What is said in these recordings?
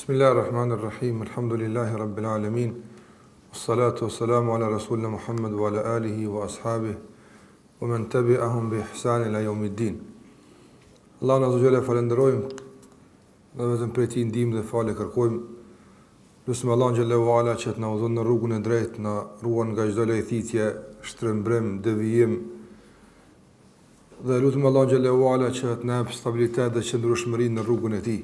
Bismillahir Rahmanir Rahim. Alhamdulillahi Rabbil Alamin. Wassalatu wassalamu ala rasulina Muhammad wa ala alihi wa ashabihi wa man tabi'ahum bi ihsan ila yawmiddin. Allahun Azza wa Jalla falënderojmë dhe vetëm prej tij ndihmë dhe falje kërkojmë. Lusim Allahun xhelle ue ala që të na udhëzon në rrugën e drejtë, na ruan nga çdo lajthitje, shtrembrim, devijim, Dhe lutim Allahun xhelle ue ala që të na jap stabilitet dhe qëndrueshmëri në rrugën e tij.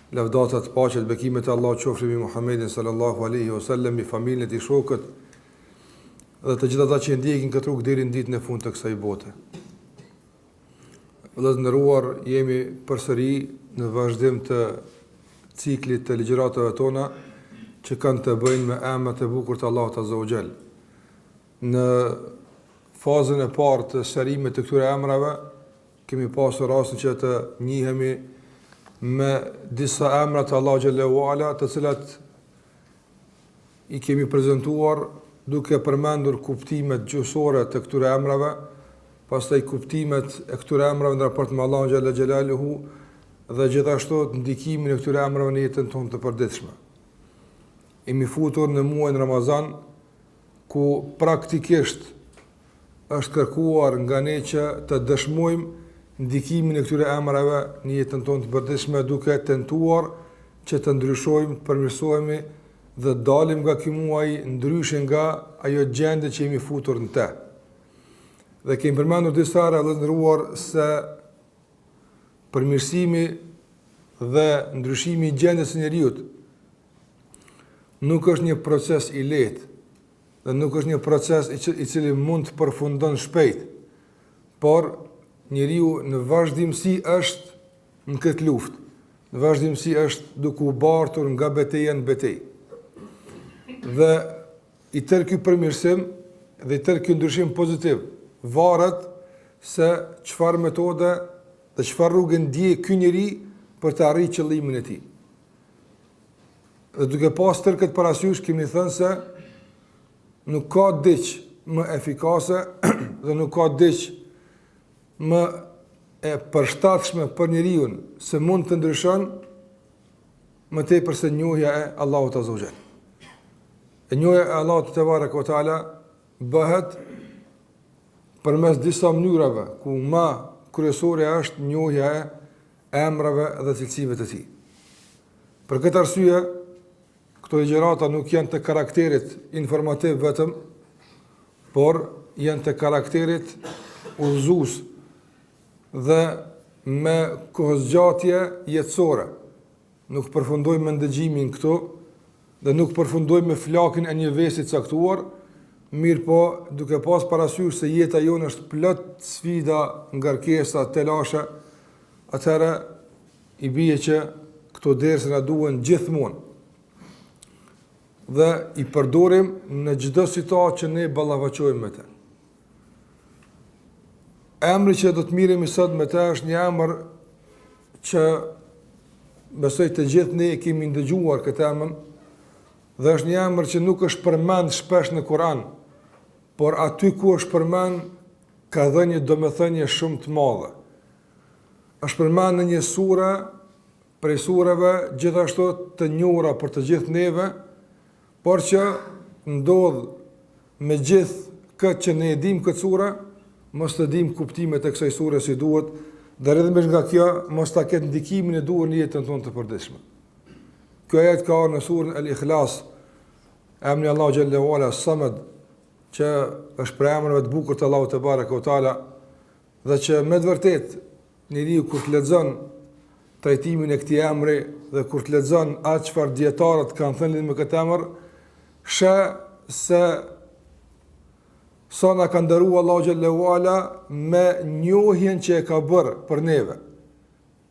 Lavdatat, paqet, bekimet e Allahut qofshin mbi Muhammedin sallallahu alaihi wasallam, mbi familjen e tij, shokët dhe të gjithë ata që e ndjekin këtë rrugë deri në ditën e fundit të kësaj bote. Vëllezër të nderuar, jemi përsëri në vazhdim të ciklit të ligjëratave tona që kanë të bëjnë me emrat e bukur të Allahut Azza wa Jall. Në fazën e parë të sqarimit të këtyre emrave, kemi pasur rastin që të njihemi me disa emra të Allahut xhelle ue ala, të cilat i kemi prezentuar duke përmendur kuptimet gjuhësore të këtyre emrave, pastaj kuptimet e këtyre emrave në raport me Allahun xhelle xhelaluhu dhe gjithashtu ndikimin e këtyre emrave në jetën tonë të përditshme. Jemi futur në muajin Ramazan, ku praktikisht është kërkuar nga ne që të dëshmojmë ndikimin e këtyre emrave në jetën tonë të përditshme duke tentuar që të ndryshojmë, të përmirësohemi dhe të dalim nga ky muaj ndryshe nga ajo gjendje që jemi futur në të. Dhe kemi përmendur disa herë vëllezër të nderuar se përmirësimi dhe ndryshimi i gjendjes së njeriut nuk është një proces i lehtë dhe nuk është një proces i, i cili mund të përfundon shpejt, por njeriu në vazhdimësi është në këtë luftë, në vazhdimësi është duke u bartur nga beteja në betejë. Dhe i tërë ky përmirësim dhe i tërë ky ndryshim pozitiv varet se çfarë metode dhe çfarë rruge ndjek ky njeri për të arritur qëllimin e tij. Dhe duke pas tërë këtë parasysh, kemi thënë se nuk ka diç më efikase dhe nuk ka diç më e përshtatshme për njeriun se mund të ndryshon më tepër se njohja e Allahut Azza wa Jall. E njohja e Allahut tebareke ve teala bëhet përmes disa mënyrave, ku ma kryesorja është njohja e emrave dhe cilësive të tij. Për këtë arsye, këto ligjërata nuk janë të karakterit informativ vetëm, por janë të karakterit udhëzues dhe me kohëzgjatje jetësore. Nuk përfundojmë me ndëgjimin këtu dhe nuk përfundojmë me flakën e një vesi të caktuar, mirëpo duke pas parasysh se jeta jonë është plot sfida, ngarkesa, telashe, atëherë i bie që këto derse na duhen gjithmonë dhe i përdorim në çdo situatë që ne ballafaqohemi me të. Emri që do të merremi sot me të është një emër që besoj të gjithë ne e kemi ndëgjuar këtë emër dhe është një emër që nuk është përmend shpesh në Kur'an, por aty ku është përmend ka dhënë një domethënie shumë të madhe. Është përmend në një sure prej sureve gjithashtu të njohura për të gjithë neve, por që ndodh me gjithë këtë që ne e dimë këtë sure, mos të dimë kuptimet e kësaj sure si duhet, dhe rrjedhimisht nga kjo mos ta ketë ndikimin e duhur në jetën tonë të përditshme. Ky ajet ka ardhur në surën El-Ikhlas, emri i Allahut xhelle ue ala Samad, që është prej emrave të bukur të Allahut tebareke ue teala, dhe që me të vërtetë njeriu kur të lexon trajtimin e këtij emri dhe kur të lexon atë çfarë dijetarët kanë thënë lidhur me këtë emër, sheh se sa na ka nderuar Allahu xhelle ue ala me njohjen që e ka bërë për neve.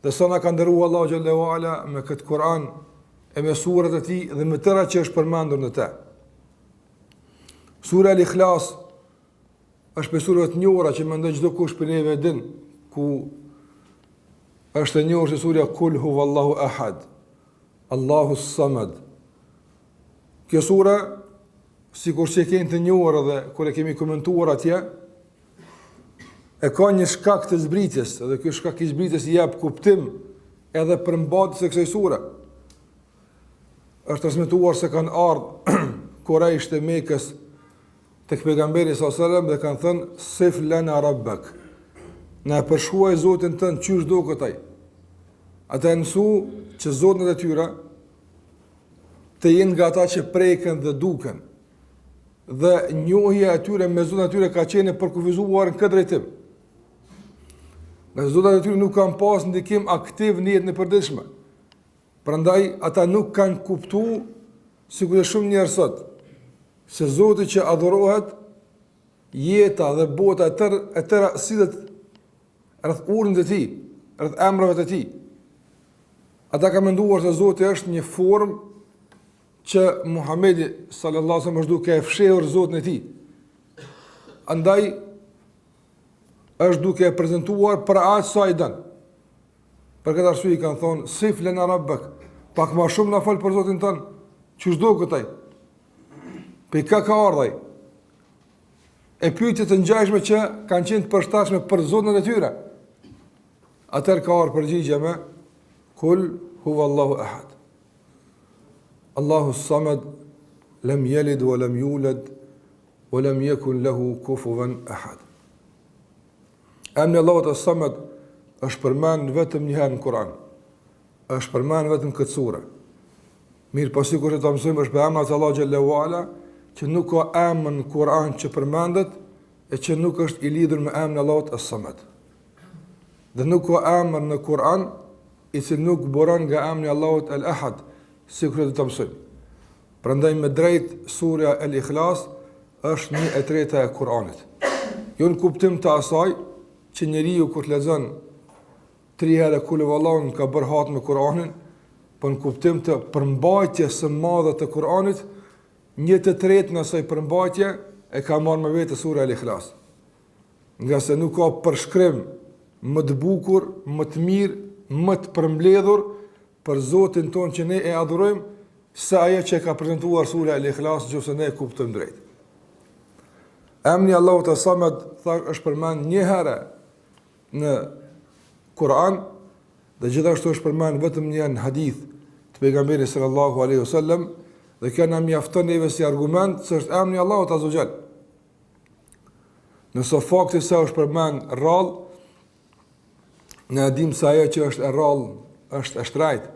Dhe sa na ka nderuar Allahu xhelle ue ala me këtë Kur'an e me surat e tij dhe me tëra që është përmendur në të. Sura Al-Ikhlas është prej sureve të njohura që mendoj çdokush prej neve e din ku është e njohur si surja Kul huwallahu ahad. Allahu samad. Kjo sure sikur që e keni të njohur edhe kur e kemi komentuar atje e ka një shkak të zbritjes dhe ky shkak i zbritjes i jep kuptim edhe përmbajtjes së kësaj sure. Është transmetuar se kanë ardhë kurejshët e Mekës tek pejgamberi sallallahu alajhi wasallam dhe kanë thënë sif lana rabbak. Na e përshkruaj Zotin tënd qysh doket ai. Ata janë mësu që zotnat e tyre të jenë nga ata që preken dhe duken. Dhe njohja e tyre me Zotin e tyre ka qenë e përkufizuar në këtë drejtim. Ngase zotat e tyre nuk kanë pas ndikim aktiv në jetën e përditshme. Prandaj ata nuk kanë kuptu sikurse shumë njerëz sot se Zoti që adhurohet jeta dhe bota e tërë e tëra sillet rreth urdhnit të tij, rreth emrave të tij. Ata kanë menduar se Zoti është një formë që Muhamedi sallallahu alaihi wasallam është duke e fshehur Zotin e tij. Andaj është duke e prezentuar për aq sa i don. Për këtë arsye i kanë thonë sif lena rabbak, pak më shumë na fol për Zotin tënd. Qysh doket ai? Prej ka ka ardhë ai? E pyetje të ngjashme që kanë qenë të përshtatshme për Zotin e tyre. Atëherë ka ardhur përgjigja me kul huwa Allahu ahad. Allahu samad lam yalid wa lam yulad wa lam yakun lahu kufuwan ahad. Emri i Allahut As-Samad është përmend vetëm një herë në Kur'an. Është përmend vetëm në këtë sure. Mirëpo sikur ta mësojmë është prej emrave të Allahut xhelle ue ala që nuk ka emër në Kur'an që përmendet e që nuk është i lidhur me emrin e Allahut As-Samad. Dhe nuk ka emër në Kur'an i cili nuk buron nga emri i Allahut El-Ahad, sikur do ta mësojmë. Prandaj me drejt surja El Ikhlas është një e treta e Kur'anit. Jo në kuptim të asaj që njeriu kur të lexon tri herë kul huwallahun ka bërë hatme Kur'anin, po në kuptim të përmbajtjes së madhe të Kur'anit, një të tretën e asaj përmbajtje e ka marrë me vete surja El Ikhlas. Ngase nuk ka përshkrim më të bukur, më të mirë, më të përmbledhur për Zotin tonë që ne e adhurojmë, se ajo që e ka prezentuar surja El Ikhlas, në qoftë se ne e kuptojmë drejt. Emni i Allahut Es-Samed, tha, është përmend një herë në Kur'an, dhe gjithashtu është përmend vetëm një herë në hadith të pejgamberit sallallahu alaihi wasallam, dhe kjo na mjafton neve si argument se është emni i Allahut azze ue xhel. Nëse fakti se është përmend rrallë, ne e dimë se ajo që është e rrallë është e shtrejtë.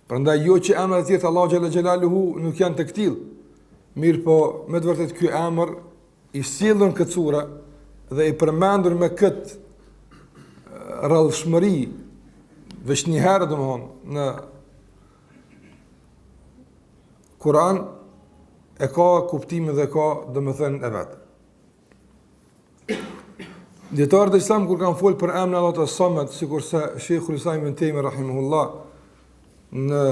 Prandaj jo që emrat e tjerë të Allahut xhelle xhelaluhu nuk janë të këtillë. Mirëpo, me të vërtetë ky emër i sjellur në këtë sure dhe i përmendur me këtë rrallshmëri veç një herë domethënë në Kur'an e ka kuptimin dhe ka domethënien e vet. Dijetarët islam kur kanë folë për emrin e Allahut Es-Samed, sikurse Shejhul Islam Ibn Tejmije rahimehullah, në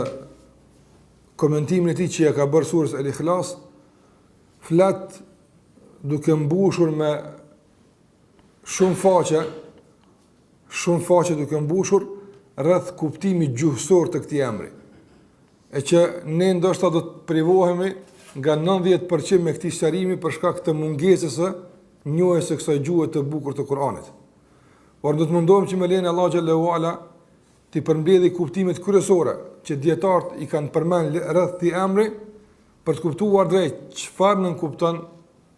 komentimin e tij që ia ka bërë surës El Ikhlas, flet duke mbushur me shumë faqe, shumë faqe duke mbushur rreth kuptimit gjuhësor të këtij emri. E që ne ndoshta do të privohemi nga 90% e këtij sqarimi për shkak të mungesës së njohjes së kësaj gjuhe të bukur të Kur'anit. Por do të mundohem që me lejen e Allahut xhelle ue ala t'i përmbledhi kuptimet kryesore që dijetarët i kanë përmend rreth këtij emri për të kuptuar drejt çfarë nënkupton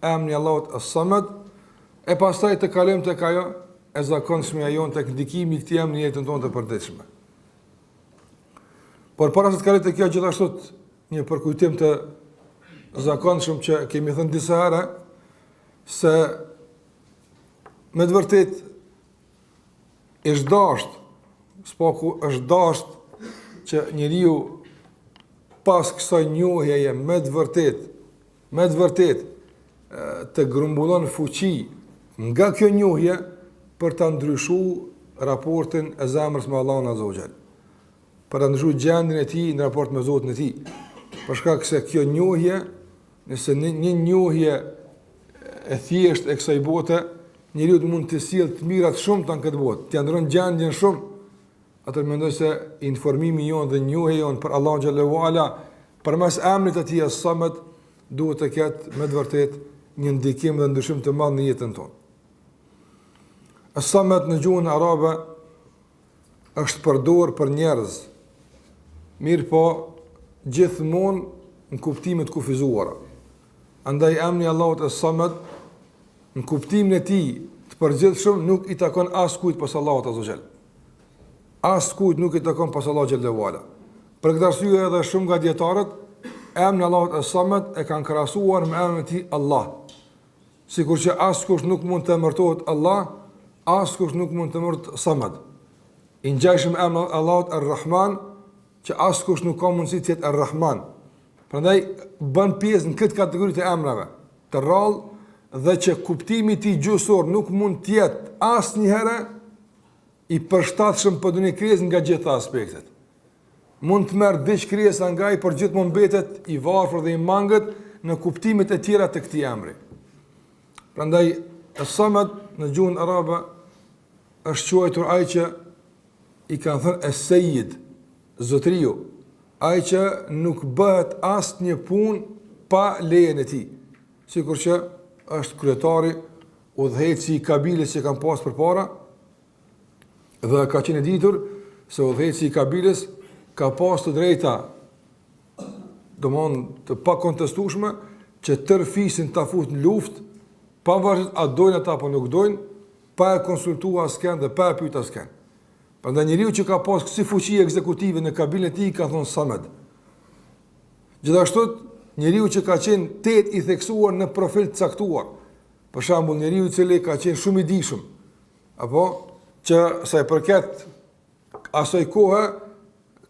emri i Allahut As-Samad, e pastaj të kalojmë tek ajo e zakonshmja jonë tek ndikimi i këtij emri në jetën tonë të përditshme. Por para se të kaloj te kjo gjithashtu një përkujtim të zakonshëm që kemi thënë disa herë se me të vërtetë është dasht, së paku është dasht që njeriu pas kësaj njohjeje me të vërtetë, me të vërtetë të grumbullon fuqi nga kjo njohje për ta ndryshu raportin e zemrës me Allahun Azza wa Jall. Për ta ndryshu gjendjen e tij në raport me Zotin e tij. Për shkak se kjo njohje, nëse një, një njohje e thjeshtë e kësaj bote, njeriut mund t'i sjellë të mira të shumta në këtë botë, t'ia ndron gjendjen shumë. Atëherë mendoj se informimi jonë dhe njohja jonë për Allahun xhelle ue ala përmes emrit të tij As-Samad duhet të ketë me të vërtetë një ndikim dhe ndryshim të madh në jetën tonë. As-Samad në gjuhën arabe është përdorur për njerëz. Mirëpo. gjithmonë në kuptime të kufizuara. Andaj emri i Allahut Es-Samed në kuptimin e tij të përgjithshëm nuk i takon askujt pos Allahut Azza wa Jall. Askujt nuk i takon pos Allahut xhelle ue ala. Për këtë arsye edhe shumë nga dijetarët emrin e Allahut Es-Samed e kanë krahasuar me emrin e tij Allah. Sikur që askush nuk mund të emërtohet Allah, askush nuk mund të emërtohet Samed. I ngjashëm emri i Allahut Ar-Rahman, që askush nuk ka mundësi të jetë Ar-Rahman. Prandaj bën pjesë në këtë kategori të emrave, të rrallë dhe që kuptimi i tij gjuhësor nuk mund të jetë asnjëherë i përshtatshëm për ndonjë krijesë nga gjitha aspektet. Mund të merr diç krijesa nga ai, por gjithmonë mbetet i varfër dhe i mangët në kuptimet e tjera të këtij emri. Prandaj Es-Samed në gjuhën arabe është quajtur ai që i kanë thënë Es-Sejid, zotëriu, ai që nuk bëhet asnjë punë pa lejen e tij, sikur që është kryetari, udhëheqësi i kabiles që kanë pas përpara, dhe ka qenë e ditur se udhëheqësi i kabiles ka pas të drejta domthon të pakontestueshme që tërë fisin ta fut në luftë, pavarësisht a dojnë ata apo nuk dojnë, pa e konsultuar askënd dhe pa e pyet askënd. Prandaj njeriu që ka pas kësi fuqi ekzekutive në kabilen e tij ka thonë Samed. Gjithashtu njeriu që ka qenë tejet i theksuar në profil të caktuar, për shembull njeriu i cili ka qenë shumë i dijshëm, apo që sa i përket asaj kohe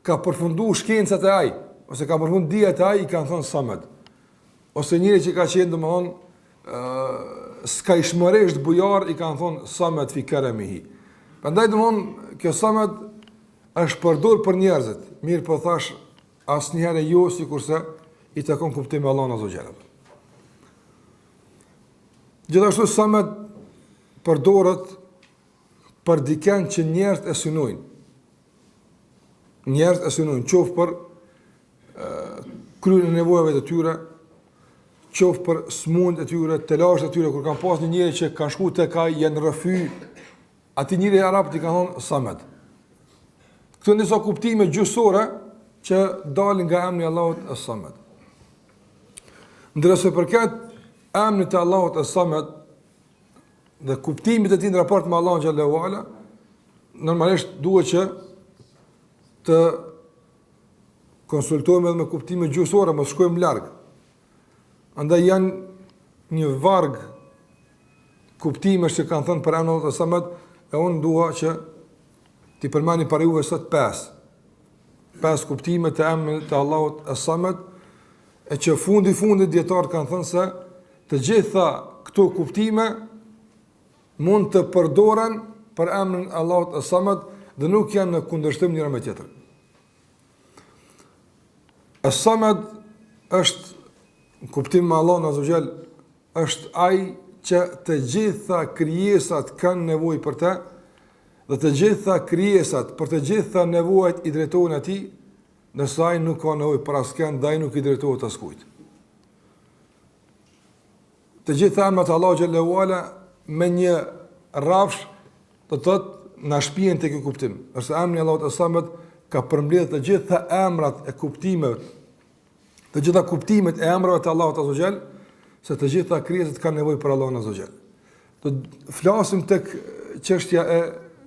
ka përfundu shkenca te ai, ose ka përfundu dija te ai, i kanë thonë Samed. Ose njeri që ka qenë, domethënë, skajshmërisht bujar, i kanë thonë Samed fi keremihi. Prandaj, domethënë, kjo Samed është përdor për njerëzit, mirëpo thash, asnjëherë jo, sikurse i takon kuptimi Allahut azze ue xhel. Gjithashtu Samed përdoret për dikend që njerëzit e synojnë. Njerëzit e synojnë, qoftë për kryerjen e nevojave të tyre, qoftë për smundjet e tyre, telashet e tyre, kur kanë pas një njeri që kanë shku tek ai, janë rrëfy, atij njeri arabët i kanë thonë Samed. Këto janë disa kuptime gjuhësore që dalin nga emri i Allahut Es-Samed. Ndërsa përket emrit të Allahut Es-Samed dhe kuptimit të tij në raport me Allahun xhelle ue ala, normalisht duhet që të konsultojmë edhe me kuptime gjuhësore, mos shkojmë larg. Andaj janë një varg kuptimesh që kanë thënë për emrin e Allahut Es-Samed, e unë dua që t'i përmendi para juve sot pesë. Pesë kuptime të emrit të Allahut Es-Samed, e që fundi fundit dijetarët kanë thënë se të gjitha këto kuptime mund të përdoren për emrin e Allahut Es-Samed dhe nuk janë në kundërshtim njëra me tjetrën. Es-Samed është në kuptim me Allahun azze ue xhel është ai që të gjitha krijesat kanë nevojë për të dhe të gjitha krijesat për të gjitha nevojat i drejtohen atij, ndërsa ai nuk ka nevojë për askënd dhe ai nuk i drejtohet askujt. Të gjitha emrat e Allahut xhelle ue ala me një rrafsh do të thotë na shpien te ky kuptim. Është emri i Allahut Es-Samed ka përmbledhur të gjitha emrat e kuptimeve, të gjitha kuptimet e emrave të Allahut azze ue xhel, se të gjitha krijesat kanë nevojë për Allahun azze ue xhel. Do të flasim tek çështja e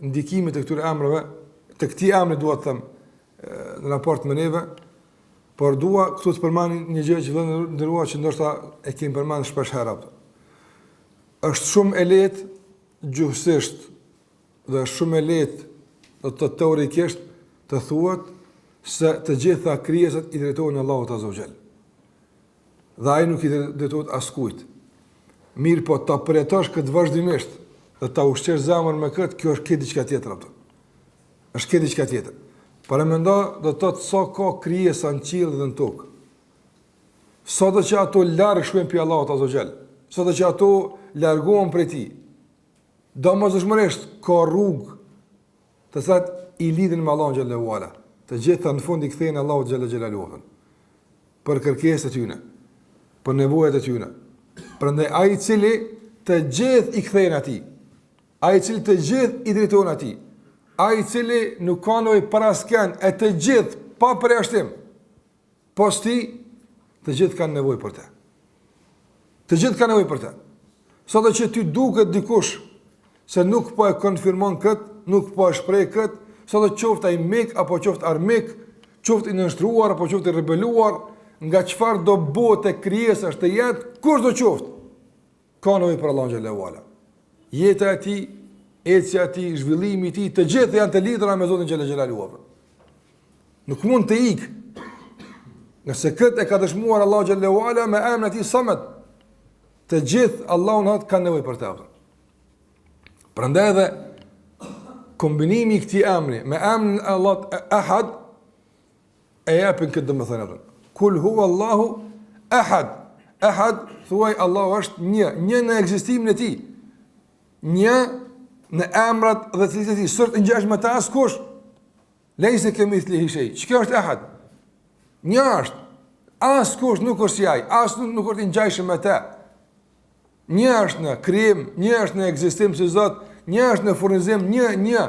ndikimit të këtyre emrave, të këtij emri dua të them në raport me neve, Por dua këtu të përmend një gjë që vëllezër të nderuar që ndoshta e kemi përmend shpesh herë apo. Është shumë e lehtë gjuhësisht dhe është shumë e lehtë do të thotë teorikisht të thuhet se të gjitha krijesat i drejtohen Allahut azze ue xhel. Dhe ai nuk i drejtohet askujt. Mirëpo ta përjetosh këtë vazhdimisht dhe ta ushqesh zemrën me këtë, kjo është krejt diçka tjetër apo. Është krejt diçka tjetër. Paramendo do të thotë sa ka krijesa në qiell dhe në tokë. Sado që ato larg shkojnë prej Allahut azze ue xhel, sado që ato largohen prej tij. Domosdoshmërisht ka rrugë të cilat i lidhin me Allahun xhelle ue ala. Të gjitha në fund i kthehen Allahut xhelle xhelaluhu. Për kërkesat e tyre, për nevojat e tyre. Prandaj ai i cili të gjithë i kthehen atij, Ai i cili të gjithë i drejtohen atij, ai i cili nuk ka nevojë për askënd e të gjithë pa përjashtim. Pos tij, të gjithë kanë nevojë për të. Të gjithë kanë nevojë për të. Sado që ty duket dikush se nuk po e konfirmon kët, nuk po e shpreh kët, sado qoftë ai mik apo qoftë armik, qoftë i nënshtruar apo qoftë i rebeluar, nga çfarëdo bote krijesash të jetë, kushdo qoftë, ka nevojë për Allahun xhelle ue ala. Jeta e tij, ecja e tij, zhvillimi i tij, të gjitha janë të lidhura me Zotin xhelle xhelaluhu. Nuk mund të ikë. Ngase këtë e ka dëshmuar Allahu xhelle ue ala me emrin e tij Samed. Të gjithë Allahu na kanë nevojë për të. Prandaj edhe kombinimi i këtij emri me emrin e Allahut Ehad e japin këtë domethënie atë. Kul huwa Allahu Ehad. Ehad thuaj Allahu është një, një në ekzistimin e tij. Një në emrat dhe cilësitë e tij, s'është i ngjashëm me të askush. Lejse kemithlihi shej. Që kjo është Ehad? Një është. Askush nuk është si ai, as nuk, nuk është i ngjashëm me të. Një është në krijim, një është në ekzistim si Zot, një është në furnizim, një, një.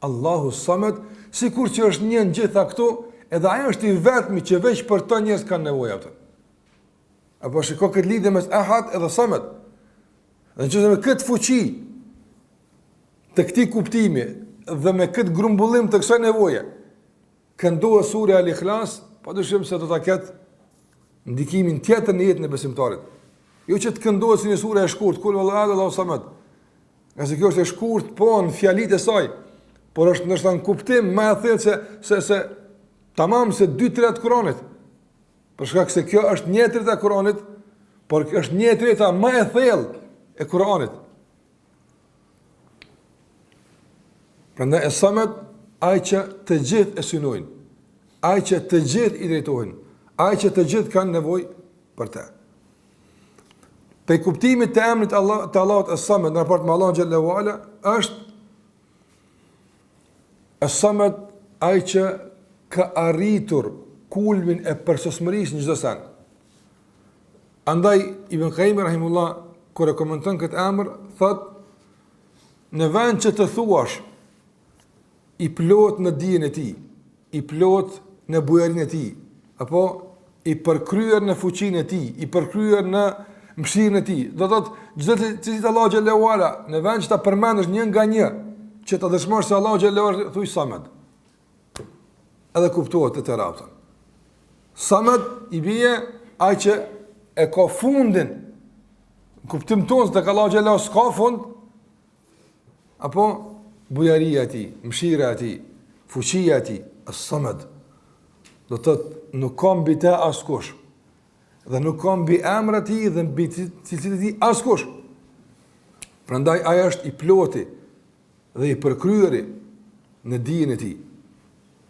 Allahu Samed, sikur që është një në gjitha këto, edhe ai është i vetmi që veç për të njerëzit kanë nevojë atë. Apo shiko këtë lidhje mes Ehad edhe Samed. Dhe në qoftë se me këtë fuqi të këtij kuptimi dhe me këtë grumbullim të kësaj nevoje, këndohet surja Al-Ikhlas, pa dyshim se do ta ketë ndikimin tjetër në jetën e besimtarit. Jo që të këndohet si një sure e shkurt, kul huwallahu ahad Allahu samed. Ngase kjo është e shkurt po në fjalitë e saj, por është ndoshta në kuptim më e thellë se se se tamam se 2/3 të Kuranit. Për shkak se kjo është 1/3 e Kuranit, por është 1/3 më e thellë e Kuranit. Prandaj Es-Samed, ai që të gjithë e synojnë, ai që të gjithë i drejtohen, ai që të gjithë kanë nevojë për të. Prej kuptimit të emrit Allah, të Allahut Es-Samed në raport me Allahun xhelle ue ala është Es-Samed ai që ka arritur kulmin e përsosmërisë në çdo send. Andaj Ibn Qayyim rahimullah kur e komenton këtë emër thotë në vend që të thuash i plot në dijen e tij, i plot në bujarinë e tij, apo i përkryer në fuqinë e tij, i përkryer në mëshirën e tij. Do të thotë çdo cilësi të Allahut xhelle ue ala, në vend që ta përmendësh një nga një, që ta dëshmosh se Allahu xhelle ue ala thuaj Samed. Edhe kuptohet të tëra ato. Samed i bie ai që e ka fundin. Në kuptim tonë se tek Allahu xhelle ue ala s'ka fund. Apo bujaria e tij, mëshira e tij, fuqia e tij, Es-Samed. Do të thotë nuk ka mbi të askush. Dhe nuk ka mbi emrat e tij dhe mbi cilësitë e tij askush. Prandaj ai është i ploti dhe i përkryeri në dijen e tij.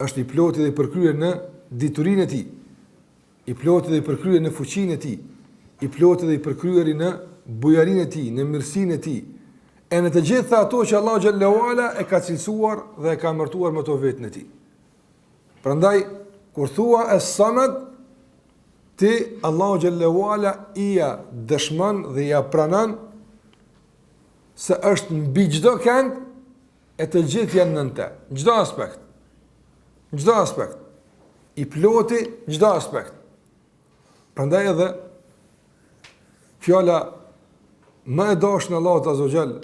Është i ploti dhe i përkryer në diturinë e tij. I ploti dhe i përkryer në fuqinë e tij. I ploti dhe i përkryeri në bujarinë e tij, në mirësinë e tij. E në të gjitha ato që Allahu xhelle ue ala e ka cilësuar dhe e ka emërtuar me to veten e tij. Prandaj kur thua Es-Samed ti Allahu xhelle ue ala ia dëshmon dhe ia pranon se është mbi çdo kënd e të gjithë janë nën të. Në çdo aspekt. Në çdo aspekt. I ploti në çdo aspekt. Prandaj edhe fjala më e dashur e Allahut Azza wa Jall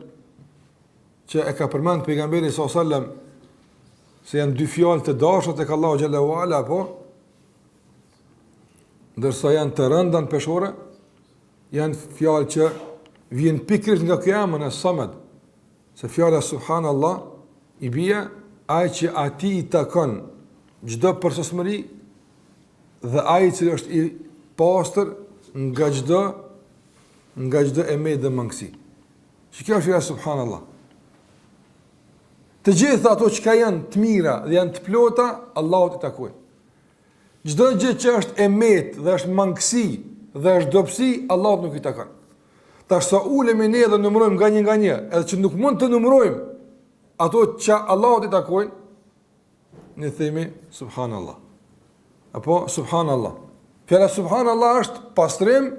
që e ka përmend pejgamberi sallallahu alajhi wasallam se janë dy fjalë të dashura tek Allahu xhelle ue ala apo ndërsa janë të rënda në peshore janë fjalë që vijnë pikërisht nga ky emër Es-Samed Se fjala Subhanallah i bie ai që atij i takon çdo përsosmëri dhe ai i cili është i pastër nga çdo nga çdo e metë dhe mangësi. Që kjo është fjala Subhanallah. Të gjitha ato çka janë të mira dhe janë të plota, Allahut i takojnë. Çdo gjë që është e metë dhe është mangësi dhe është dobësi, Allahut nuk i takon. Tash sa ulemi ne dhe numërojmë nga një nga një, edhe që nuk mund të numërojmë ato që Allahut i takojnë, ne themi subhanallah. Apo subhanallah. Fjala subhanallah është pastrim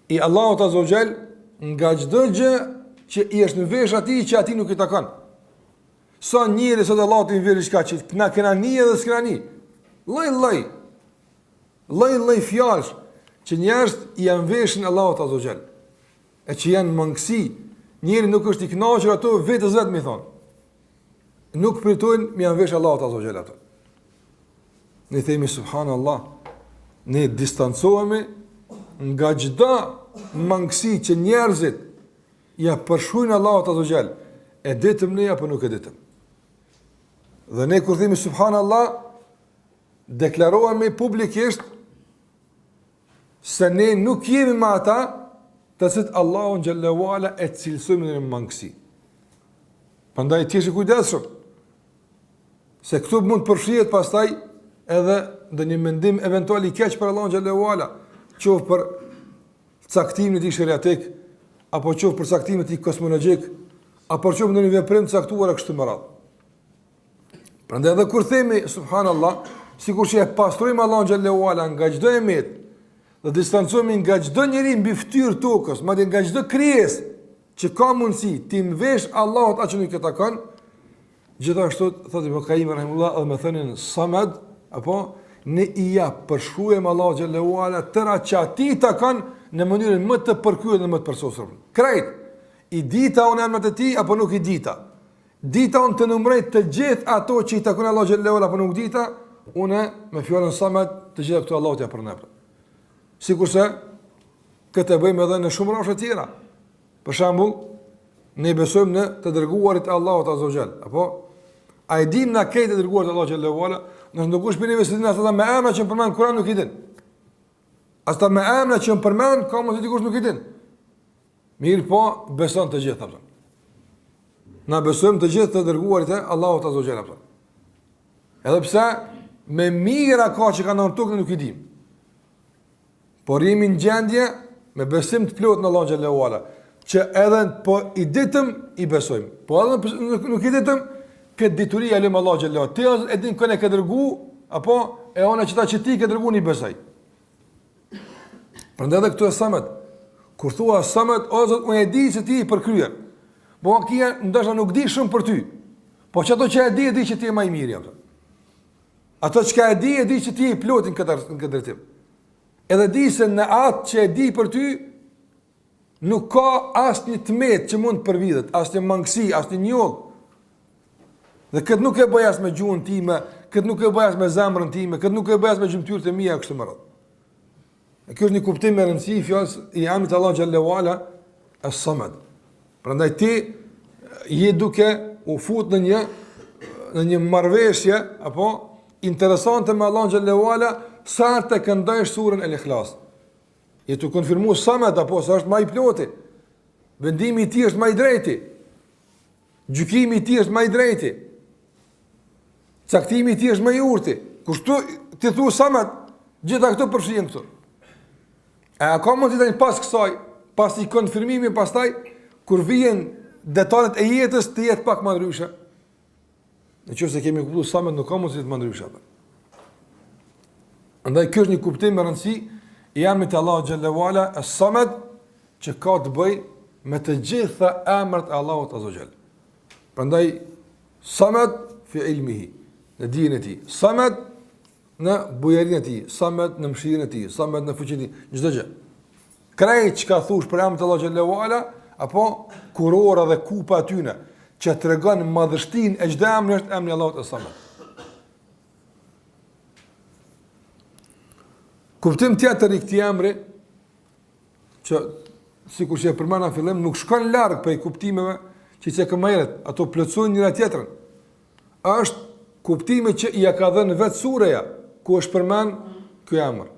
i Allahut azza wa jall nga çdo gjë që i është mvesh atij që atij nuk i takon. Sa njeri sot Allahut i mvesh diçka që na kena ni edhe s'kena ni. Lloj-lloj, lloj-lloj fjalësh që njerëzit ia mveshin Allahut azze ue xhel, e që janë mangësi, njeri nuk është i kënaqur ato vetes vet me i thonë. Nuk përtojnë me ia mvesh Allahut azze ue xhel ato. Ne themi subhanallah, ne distancohemi nga çdo mangësi që njerëzit ia përshkrujnë Allahut azze ue xhel, e ditëm ne apo nuk e ditëm. Dhe ne kur themi subhanallah, deklarohemi publikisht se ne nuk jemi me ata të cilët Allahun xhelle ue ala e cilësojmë me një mangësi. Prandaj të jesh i kujdesshëm. Se këtu mund të përfshihet pastaj edhe ndonjë mendim eventual i keq për Allahun xhelle ue ala, qoftë për caktimin e tij sheriatik apo qoftë për caktimin e tij kosmologjik, apo qoftë ndonjë veprim të caktuar e kështu me radhë. Prandaj edhe kur themi subhanallah, sikur që e pastrojmë Allahun xhelle ue ala nga çdo e metë dhe distancohemi nga çdo njeri mbi fytyrë të tokës, madje nga çdo krijesë që ka mundësi t'i mvesh Allahut atë që nuk i takon, gjithashtu thotë Ibn Qayyim rahimullah edhe me thënien Samad, apo ne ia përshkruajmë Allahut xhelle ue ala tëra që atij i takon në mënyrën më të përkryer dhe më të përsosur. Krejt i dita unë emrat e tij apo nuk i dita? Dita unë të numëroj të gjithë ato që i takon Allahut xhelle ue ala apo nuk dita, unë me fjalën Samed të gjitha këto Allahut ia pranoj. Sikurse këtë e bëjmë edhe në shumë rrafshe tjera. Për shembull, ne besojmë në të dërguarit e Allahut azze ue xhel, apo a i dim na krejt të dërguarit e Allahut xhelle ue ala, nëse ndokush prej neve s'i din ata me emra që janë përmend n'Kur'an nuk i din. As ata me emra që janë përmend, ka mundësi dikush nuk i din. Mirëpo, beson të gjithë, apo. Na besojmë të gjithë të dërguarit e Allahut azze ue xhel, apo. Edhe pse me mijëra ka që kanë ardhur në tokë nuk i dim. Por jemi në gjendje me besim të plotë në Allahun xhelle ue ala, që edhe po i ditëm i besojmë. Po edhe nuk, nuk i ditëm këtë dituri ia lëmë Allahut xhelle ue ala. Ti e din kënd e ke dërgu, apo e ona që ta që ti ke dërgu unë i besoj. Prandaj edhe këtu Es-Samed. Kur thua Samed, o Zot, unë e di se ti je i përkryer. Po akia ndoshta nuk di shumë për ty. Po që ato që e di, e di që ti je më i miri apo. Ato çka e di, e di që ti je i plotë në këtë në këtë drejtim. Edhe di se në atë që e di për ty nuk ka asnjë të metë që mund të përvidhet, asnjë mangësi, asnjë njollë. Dhe këtë nuk e bëj as me gjuhën time, këtë nuk e bëj as me zemrën time, këtë nuk e bëj as me gjymtyrët e mia kështu me radhë. E kjo është një kuptim me rëndësi i fjalës i emrit të Allahut xhelle ue ala Es-Samed. Prandaj ti je duke u fut në një në një marrëveshje apo interesante me Allahun xhelle ue ala sa herë të këndojsh surën El Ikhlas. Je tu konfirmu Samed apo se është më i ploti. Vendimi i tij është më i drejti. Gjykimi i tij është më i drejti. Caktimi i tij është më i urti. Kur ti thu Samed, gjitha këto përfshihen këtu. E a ka mundësi tani pas kësaj, pas një konfirmimi pastaj, kur vijnë detalet e jetës të jetë pak më ndryshe? Në qoftë se kemi kuptuar Samed, nuk ka mundësi të më ndryshe. Andaj kjo është një kuptim me rëndësi i emrit të Allahut xhelle ue ala, Es-Samed, që ka të bëjë me të gjitha emrat e Allahut azze ue xhel. Prandaj Samed fi ilmihi, në dijen e tij. Samed në bujarinë e tij, Samed në mëshirën e tij, Samed në fuqinë e tij, çdo gjë. Krejt çka thush për emrat e Allahut xhelle ue ala, apo kurora dhe kupa e tyne, që tregon madhështinë e çdo emri është emri i Allahut Es-Samed. Kuptim tjetër i këtij emri që sikur që e përmenda në fillim nuk shkon larg prej kuptimeve që cekëm më herët, ato plotësojnë njëra tjetrën. Është kuptimi që ia ka dhënë vetë sureja ku është përmend ky emër.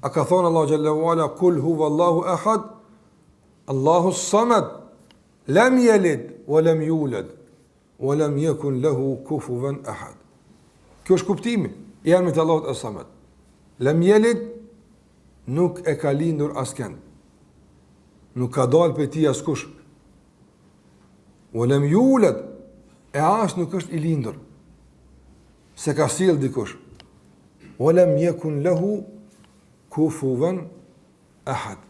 A ka thonë Allahu xhelle ue ala kul huwa Allahu ahad Allahu samad lam yalid wa lam yulad wa lam yakun lahu kufuwan ahad. Kjo është kuptimi i emrit të Allahut Es-Samad. Lam yalid nuk e ka lindur askënd. Nuk ka dalë prej tij askush. Wa lam yulad e as nuk është i lindur. S'e ka sjell dikush. Wa lam yakun lahu kufuwan ahad.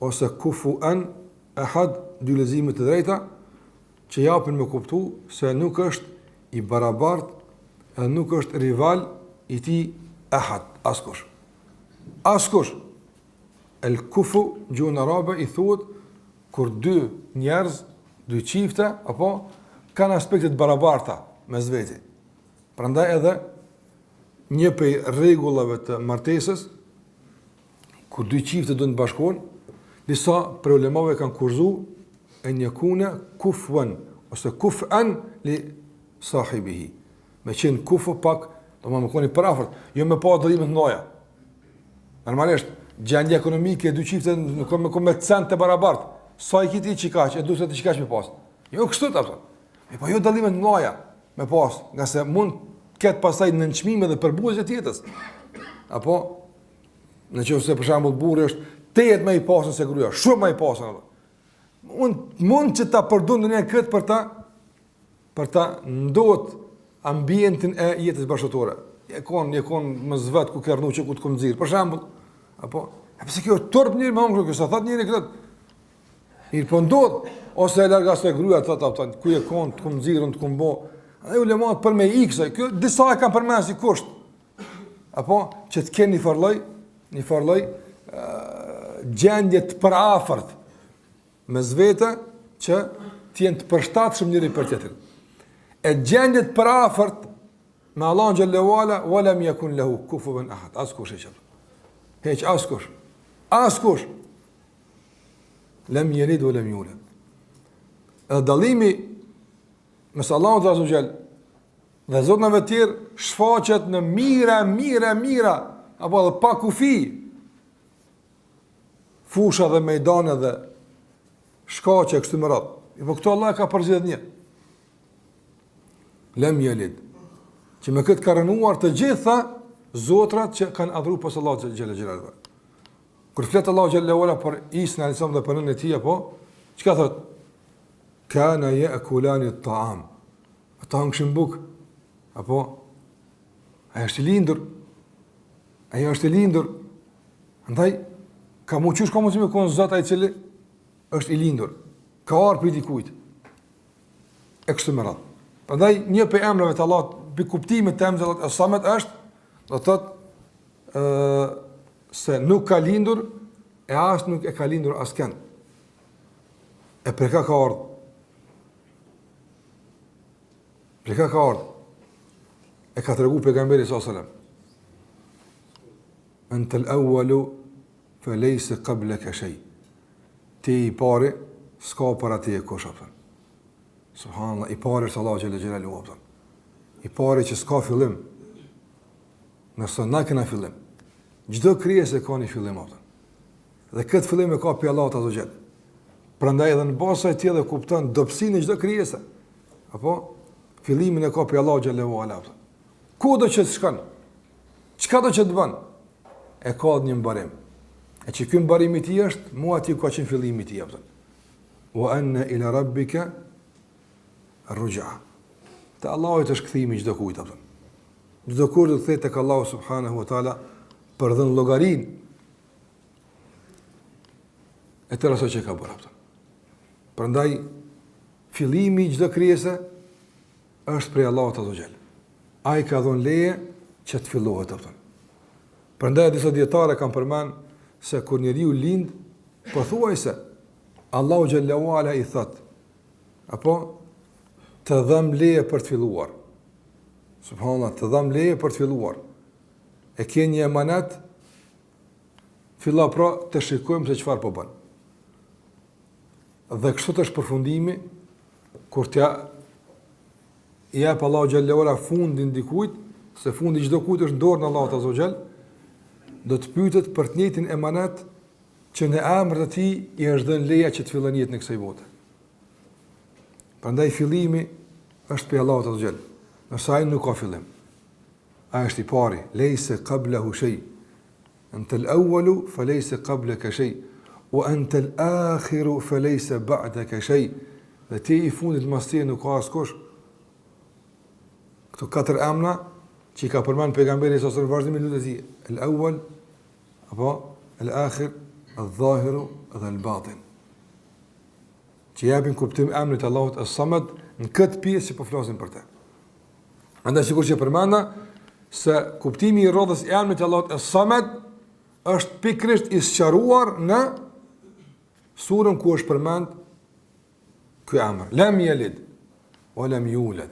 Ose kufuan ahad, dy lexime të drejta që japin me kuptu se nuk është i barabart. Edhe nuk është rival i tij ehad, askush. Askush. El kufu, gjuhën arabe, i thuhet, kur dy njerëz, dy çifte, apo, kanë aspekte të barabarta mes veti. Prandaj edhe, një prej rregullave të martesës, kur dy çifte do të bashkohen, disa prej ulemave kanë kushtëzu en jekune kufuen, ose kufen li sahibihi. Me qenë kufu pak, domethënë me konë i përafërt, jo me pa dallime të mdhaja. Normalisht, gjendja ekonomike e dy çifte nuk ka me konë me cent të barabart. Sa i ki ti qikaq, e du se ti qikaq me pas. Jo kështu të apëton. E po jo dallime të mdhaja me pas, ngase mund të ketë pastaj nënçmime dhe përbuzje të jetës. Apo, në qoftë se për shembull burri është tejet më i pasur se gruaja, shumë më i pasur apo. Mund mund që ta përdor ndonjëherë këtë për ta për ta ndot ambientin e jetës bashkëshortore. Je kon, je kon më zvet ku ke rrnu që ku të kom nxirr. Për shembull, apo e pse kjo turp njeri me hongër, s'e thot njeri këtë. Mirë po ndodh, ose e larga se gruaja thotë apo ku je kon, të kom nxirr, të kom bo. Ai ulemat për me ik se kjo disa e kanë përmend si kusht. Apo që të kenë një farë lloj, një farë lloj gjendje të përafërt mes vete që të jenë të përshtatshëm njëri për tjetrin. E gjendje të përafërt me Allahun xhelle ue ala, wa lam yakun lahu kufuwan ahad. Askush e çon. Hiç askush. Askush. Lem yelid wa lam yulad. Edhe dallimi mes Allahut azze ue xhel dhe zotnave të tjerë shfaqet në mijëra, mijëra, mijëra apo edhe pa kufi fusha dhe mejdane dhe shkaqe kështu me radhë. E po këto Allah ka përzgjedh një. Lem jelid. Që me këtë ka rrënuar të gjitha zotrat që kanë adhuru pos Allahut xhelle xhelaluhu. Kur flet Allahu xhelle ue ala për Isën alayhis salam dhe për nënën e tij apo çka thot? Kana ya'kulani at-ta'am. Ata hangshin bukë. Apo ai është i lindur. Ai është i lindur. Andaj ka mu qysh ka mundësi me kon Zot ai i cili është i lindur. Ka ardhur prej dikujt. E kështu me radhë. Prandaj një prej emrave të Allahut, prej kuptimit të emrit të Allahut Es-Samed është, do të thotë ë se nuk ka lindur e as nuk e ka lindur askënd. E prej ka ka ardhur? Prej ka ka ardhur? E ka tregu pejgamberi sallallahu alajhi wasallam. Ente el-awwalu fe lejse kableke shej. Ti i pari, s'ka para teje kush, a kupton. Subhanallah, i pari është Allahu xhelle xhelaluhu, a kupton. I pari që s'ka fillim, ndërsa na kena fillim. Çdo krijesë e ka një fillim, a kupton. Dhe këtë fillim e ka prej Allahut azze ue xhel. Prandaj edhe në bazë të saj ti edhe kupton dobësinë e çdo krijese. Apo fillimin e ka prej Allahut xhelle ue ala. Kudo që të shkon, çkado që të bën, e ka një mbarim. E që ky mbarim i tij është, mu aty ka qenë fillimi i tij, a kupton. Wa anna ila rabbika ruj'a. Te Allahu është kthimi i çdokujt, a kupton. Çdokush do të kthehet tek Allahu subhanahu wa taala për dhënë llogarinë e tërë asaj që ka bërë, a kupton. Prandaj fillimi i çdo krijese është prej Allahut azze ue xhel. Ai ka dhënë leje që të fillohet, a kupton. Prandaj disa dijetarë kanë përmend se kur njeriu lind, pothuajse Allahu xhelle ue ala i thot, apo të dham leje për të filluar. Subhanallah, të dham leje për të filluar. E ke një emanet, fillo pra të shikojmë se çfarë po bën. Dhe kështu është përfundimi kur t'ia jep Allahu xhelle ue ala fundin dikujt, se fundi i çdokujt është në dorën e Allahut azze ue xhel, do të pyetet për të njëjtin emanet që në emër të tij i është dhënë leja që të fillon jetën e kësaj bote. Prandaj fillimi është prej Allahut azze ue xhel, ndërsa ai nuk ka fillim. Ai është i pari, lejse qablahu shay. Ente al-awwalu falaysa qablaka shay wa ente al-akhiru falaysa ba'daka shay. Dhe ti i fundit mas teje nuk ka askush. Këto katër emra që i ka përmend pejgamberi sa në vazhdim lutjes së tij, el-awwal apo el-akhir, el-zahiru dhe el-batin. Që japin kuptim emrit të Allahut Es-Samad në këtë pjesë që po flasim për të. Andaj sikur që përmenda se kuptimi i radhës i emrit të Allahut Es-Samed është pikërisht i sqaruar në surën ku është përmend ky emër. Lem jelid, ue lem juled.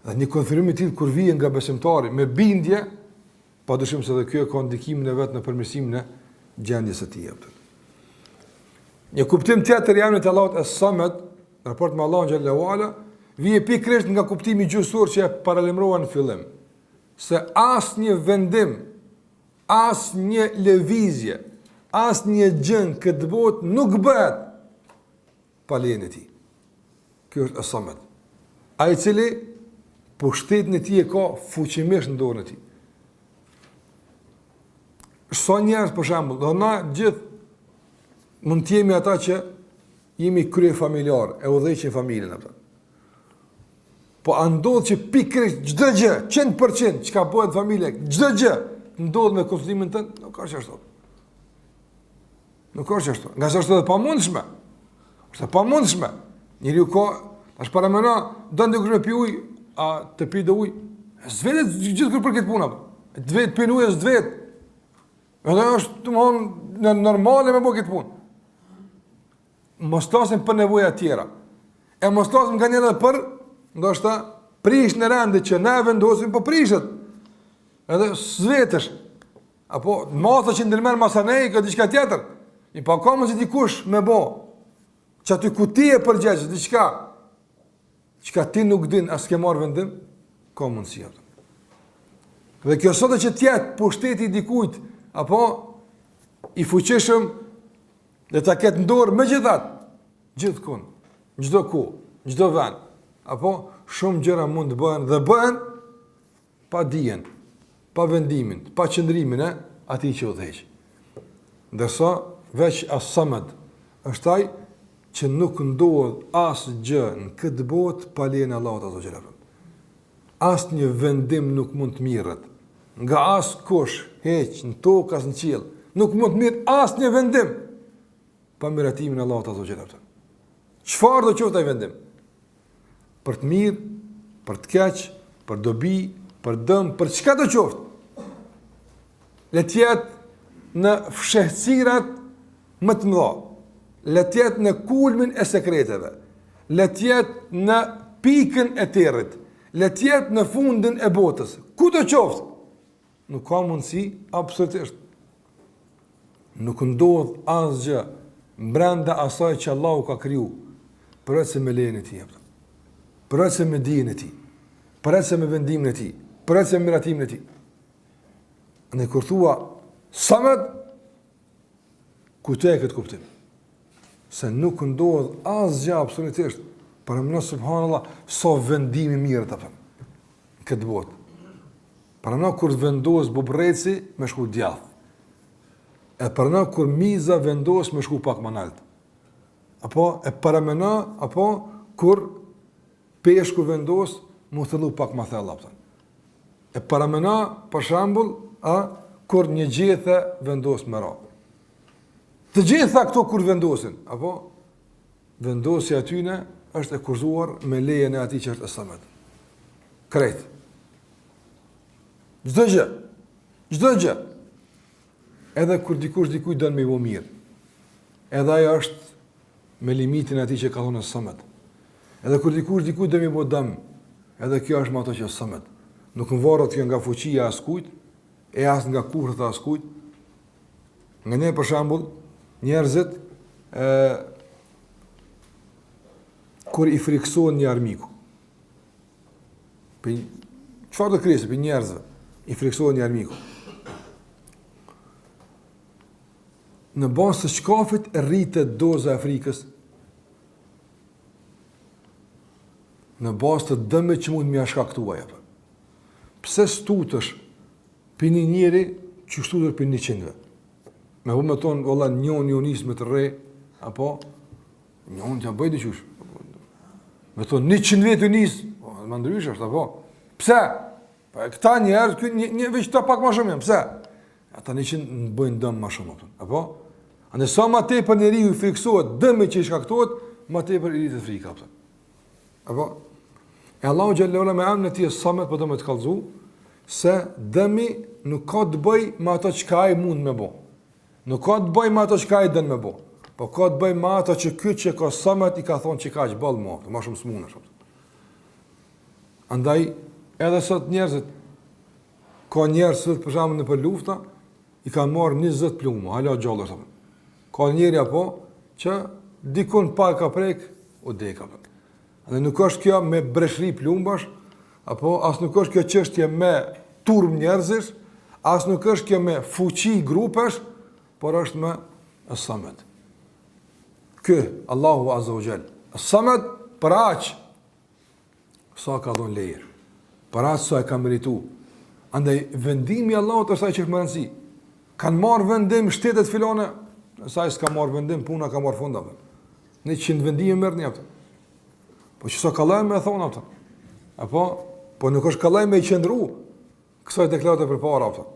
Dhe një konfirmim i tillë kur vjen nga besimtari me bindje, pa dyshim se edhe kjo ka ndikimin e vet në përmirësimin e gjendjes së tij. Një kuptim tjetër i emrit të Allahut Es-Samed, në raport me Allahun xhelle ue ala, vjen pikërisht nga kuptimi gjuhësor që e paralajmërova në fillim, se asnjë vendim, asnjë lëvizje, asnjë gjë në këtë botë nuk bëhet pa lejen e tij. Ky është Es-Samed. Ai i cili pushtetin e tij e ka fuqimisht në dorën e tij. Sa njerëz për shembull, dhe na gjithë mund të jemi ata që jemi kryefamiljar, e udhëheqim familjen apo. Po a ndodh që pikërisht çdo gjë, 100% çka bëhet në familje, çdo gjë ndodh me konsultimin tënd, nuk është ashtu. Nuk është ashtu. Ngase është edhe e pamundshme. Është e pamundshme. Njeriu ka, tash paramendo, don dikush me pi ujë, a të pi do ujë? S'vet gjithkush për këtë punë. Të vet pin ujë, s'vet. Edhe është, domethënë, normale me bo këtë punë. Mos flasim për nevoja tjera. E mos flasim nganjëherë edhe për, ndoshta, prishjen e rendit që ne e vendosim, po prishet. Edhe s'vetesh. Apo, masa që ndërmerr masanej, ka diçka tjetër. Një pa ka mundësi dikush me bo, që aty ku ti je përgjegjës, diçka, çka ti nuk din, as ke marrë vendim, ka mundësi ato. Dhe kjo sado që t'jetë pushteti i dikujt, apo i fuqishëm, dhe ta ketë në dorë, megjithatë, gjithkund, çdo kohë, çdo vend, apo shumë gjëra mund të bëhen dhe bëhen pa dijen, pa vendimin, pa qëndrimin e atij që udhëheq. Ndërsa veç As-Samad është ai që nuk ndodh asgjë në këtë botë pa lejen e Allahut azza xhel. Asnjë vendim nuk mund të mirret nga askush, hiç në tokë as në qiell. Nuk mund të mirret asnjë vendim pa miratimin e Allahut azza xhel. Çfarëdo qoftë ai vendim? Për të mirë, për të keq, për dobi, për dëm, për çka do qoftë. Le të jetë në fshehtësirat më të mëdha. Le të jetë në kulmin e sekreteve. Le të jetë në pikën e territ. Le të jetë në fundin e botës. Kudo qoftë? Nuk ka mundësi absolutisht. Nuk ndodh asgjë brenda asaj që Allahu ka kriju, përveç se me lejen e tij. Përveç se me dijen e tij. Përveç se me vendimin e tij. Përveç se me miratimin e tij. Në kur thua Samed kujtoje këtë kuptim. Se nuk ndodh asgjë absolutisht. Paramendo subhanallah sa vendime merren apo në këtë botë. Paramendo kur vendos bubrreci me shku djathtë. E paramendo kur miza vendos me shku pak më nalt. Apo e paramendo apo kur peshku vendos m'u thellu pak më thellë apo. E paramendo për shembull, a kur një gjethe vendos me ra. Të gjitha këto kur vendosin, apo vendosja e tyne është e kushtëzuar me lejen e atij që është Es-Samed. Krejt. Çdo gjë. Çdo gjë. Edhe kur dikush dikujt don me i bo mirë. Edhe ajo është me limitin e atij që ka thonë Es-Samed. Edhe kur dikush dikujt don me i bo dëm, edhe kjo është me ato që Es-Samed. Nuk varet kjo nga fuqia e askujt, e as nga kushtet e askujt. Nganjëherë për shembull, njerëzit e kur i frikësohen një armiku. Për çfarëdo krijese, prej njerëzve, i frikësohen një armiku. Në bazë të çkafit rritet doza e frikës, në bazë të dëmit që mund me ia shkaktu ai, apo. Pse s'tutesh prej një njeri që tutesh prej njëqindve? Me bu me thonë, valla, njoni u nis me të rreh, apo, njoni t'ja bëj diqysh. Me thonë, 100 vetë u nis, po, më ndryshe është, apo. Pse? Po e këta njerëz, ky një, një veç ta pak më shumë janë, pse? Ata 100 më bëjnë dëm më shumë, apo. Apo? Andaj sa më tepër njeriu i frikësohet dëmit që i shkaktohet, më tepër i rritet frika, apo. Apo? E Allahu xhelle ue ala me emrin e tij Es-Samed po do me të kallzu se dëmi nuk ka të bëj me ato çka ai mund me bo. Nuk ka të bëj me ato çka ai don me bo. Po ka të bëj me ato që ky që ka Samed i ka thonë që kaq boll më, më shumë s'mundesh. Andaj edhe sot njerëzit ka njerëz sot për shembull nëpër lufta i kanë marrë 20 plumba, hala gjallë është. Ka njeri apo që dikun pak ka prek, u dek apo. Dhe nuk është kjo me breshri plumbash, apo as nuk është kjo çështje me turmë njerëzish, as nuk është kjo me fuqi grupesh, por është me Es-Samed. Ky, Allahu Azza wa Jall. Es-Samed për aq sa ka dhënë leje. Për aq sa e ka meritu. Andaj vendimi i Allahut është ai që është me rëndësi. Kanë marrë vendim shtetet filane, nëse ai s'ka marrë vendim, puna ka marrë fund apo. 100 vendime merr një apo. Po që sa kollaj me thonë apo. Apo po nuk është kollaj me i qëndru kësaj deklarate përpara apo.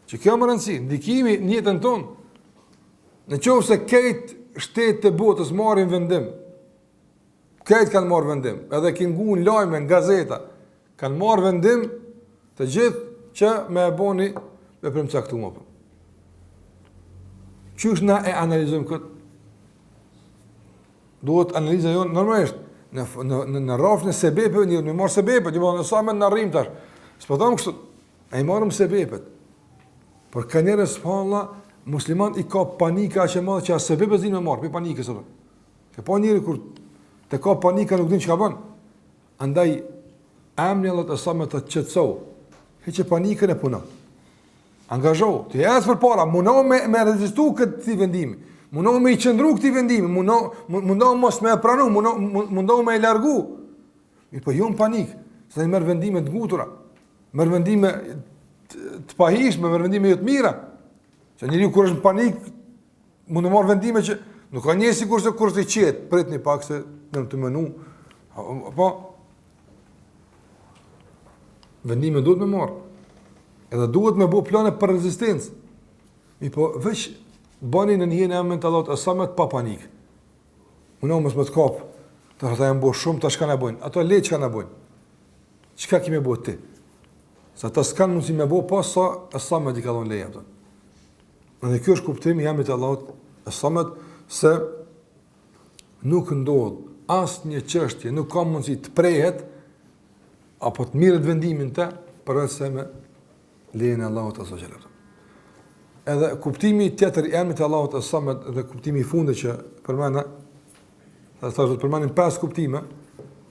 Që kjo me rëndësi, ndikimi në jetën tonë. Në qoftë se krejt shtetet e botës marrin vendim, Krejt kanë marrë vendim, edhe ki ngu në lajme, në gazeta, kanë marrë vendim të gjithë që me e bo ni veprim t'caktum. Apo. Qysh na e analizojmë këtë? Duhet analiza jonë normalisht, në, në, në, në rrafshin e sebepeve, një, në marrë sebepet, një në sa me në arrim tash. S'po thom kështu, ne i marrim sebepet. Por ka njerëz subhanallah, musliman i ka panika aq e madhe që as sebepet s'din me marrë, prej panikës, apo. Ke pa njeri kur të kap panika nuk din çka bën. Andaj emri i Allahut Es-Samed të qetësohu. Hiqe panikën e puno. Angazhohu, ti ec përpara, munohu me me rezistu këtij vendimi. Munohu me i qëndru këtij vendimi, munohu munohu mos me e pranu, munohu munohu me e largu. Mirëpo jo në panik, se merr vendime të ngutura, merr vendime të pahijshme, merr vendime jo të mira. Se njeriu kur është në panik, Mund të marrë vendime që nuk ka njëjtë sikurse kur është i qetë, prit një pak se në të menu. Po vendime duhet me marrë. Edhe duhet me bo plane për rezistencë. Mirëpo, veç bani nën hijen e emrit të Allahut Es-Samed pa panik. Munohu mos me të kapë, të ata janë bo shumë, ta çka na bojnë. Ato le çka na bojnë. Çka ki me bo ti? Se ata s'kanë mundësi me bo, pa sa Es-Samed i ka dhonë leje. Dhe kjo është kuptimi i emrit të Allahut Es-Samed se nuk ndodh asnjë çështje, nuk ka mundësi të prehet apo të mirret vendimi në të përveç se me lejen e Allahut azza wa jalla. Edhe kuptimi tjetër i emrit të Allahut Es-Samed dhe kuptimi i fundit që përmenda, dhe thashë do të përmendim pesë kuptime,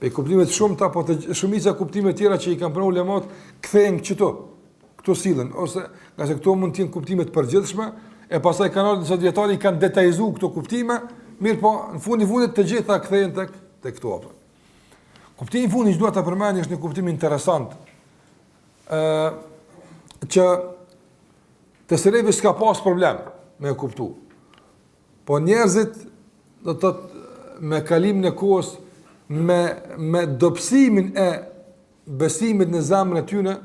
pe kuptime të shumta, po të shumica kuptime tjera që i kanë përmend ulemat kthehen këtu. Këto sillen, ose ngase këto mund të jenë kuptime të përgjithshme, e pastaj kanë ardhur disa dijetarë i kanë detajzuar këto kuptime, mirëpo në fund të fundit të gjitha kthehen tek tek këto apo. Kuptimi i fundit që dua ta përmend është një kuptim interesant. ë që te selefi s'ka pas problem me e kuptu. Po njerëzit do të thotë me kalimin e kohës me me dobësimin e besimit në zemrën e tyre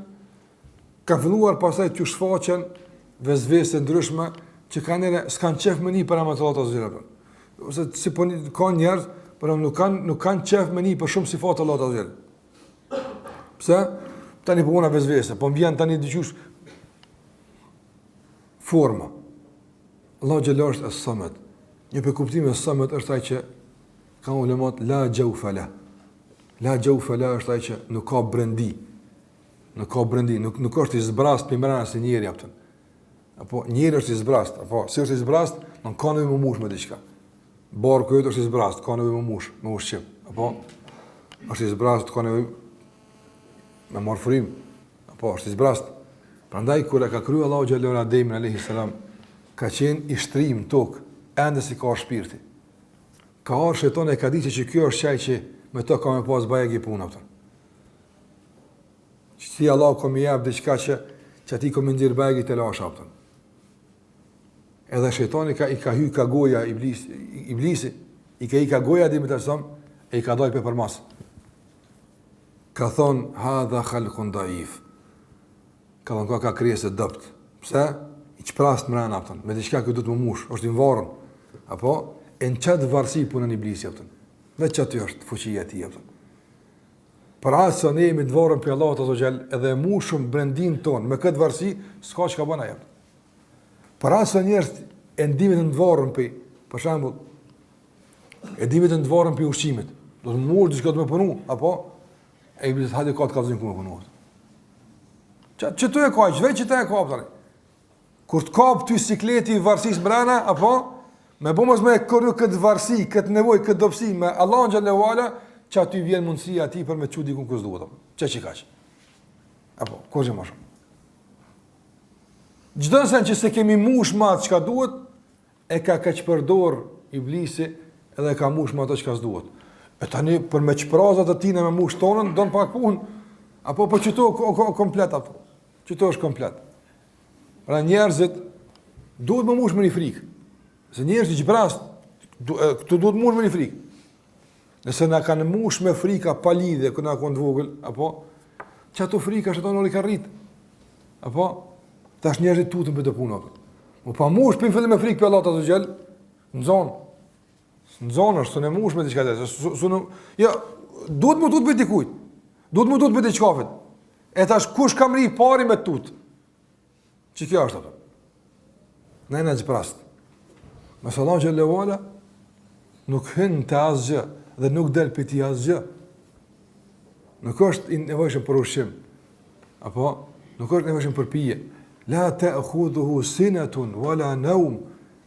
ka filluar pastaj t'ju shfaqen vesvese të ndryshme që kanë njerëz s'kan qef me ni për emrat e Allahut azza wa jall. Ose si po ka njerëz, por nuk kanë nuk kanë qef me ni për shumë sifate të Allahut azza wa jall. Pse? Tani po bona vesvese, po më vjen tani diqysh forma. Allahu xhelle është Es-Samed. Një prej kuptimeve Es-Samed është ai që kanë ulemat la xheufe leh. La xheufe leh është ai që nuk ka brendi. Nuk ka brendi, nuk nuk është i zbrast prej mrena si njeri apo. Apo njeri është i zbrast, apo si është i zbrast, nuk ka nevojë me mush me diçka. Barku jot është i zbrast, ka nevojë me mush, me ushqim. Apo është i zbrast, ka nevojë me marr frymë. Apo është i zbrast. Prandaj kur e ka kriju Allahu xhelle Ademin alayhi salam, ka qenë i shtrim në tokë, ende s'i ka shpirti. Ka ardhur shejtani e ka ditë që kjo është qaj që me të ka me pas bajagi punë apo. Që ti Allahu ka me jap diçka që që atij ka me nxjerr bajagi telashe apo. Edhe shejtani ka i ka hy ka goja iblis iblisi i ka i ka goja Ademit alayhi salam e i ka dalë pe përmas. Ka thon hadha khalqun daif. Ka thënë ka ka krijesë e dobët. Pse? I çprast mrena apo, me diçka që duhet me mush, është i varur. Apo e në qat varësi punon iblisi apo. Veç aty është fuqia e tij apo. Për aq sa ne jemi të varur prej Allahut azze ue xhel, edhe e mushum brendinë tonë me këtë varësi, s'ka çka bën ajo. Për aq sa njerëzit e ndijnë veten të varur prej, për shembull, e ndijnë veten të varur prej ushqimit, do të mund diçka të më punu, apo e i bie hajde ka të kallzojnë ku më punu. Që që tu e ka, që veç që ta e ka tani. Kur të kap ty sikleti i varësisë mbrena, apo me bo mos me e korru këtë varësi, këtë nevojë, këtë dobësi me Allahun xhelle ue ala, që aty vjen mundësia atij për me çu dikun ku s'duhet, apo. Që që kaq. Apo, kurgjë më shumë. Çdo sen që s'e kemi mush me atë çka duhet, e ka keqpërdor iblisi edhe e ka mush me ato çka s'duhet. E tani për me çpraz atë tina me mush tonën, don pak punë, apo po qëto komplet, apo. Qëto është komplet. Pra njerëzit duhet me mush me një frikë. Se njerëzit që prast, këtu duhet mush me një frikë. Nëse na kanë mush me frika pa lidhje kur na konë të vogël, apo qato frika shejtani i ka rrit. Apo tash njerëzit tuten për të punë apo. Mu pa mush për fillim me frikë për Allahut azze ue xhel, nxon. Nxon është s'e mush me diçka tjetër. S'u jo, duhet mu tut për dikujt. Duhet mu tut për diçkafit. E tash kush ka mri pari me tut? Që kjo është ato? Ne na gjprast. Me Allahun xhelle ue ala, nuk hyn te asgjë dhe nuk del prej tij asgjë. Nuk është i nevojshëm për ushqim. Apo, nuk është i nevojshëm për pije. La te'khudhuhu sinetun, wala neum.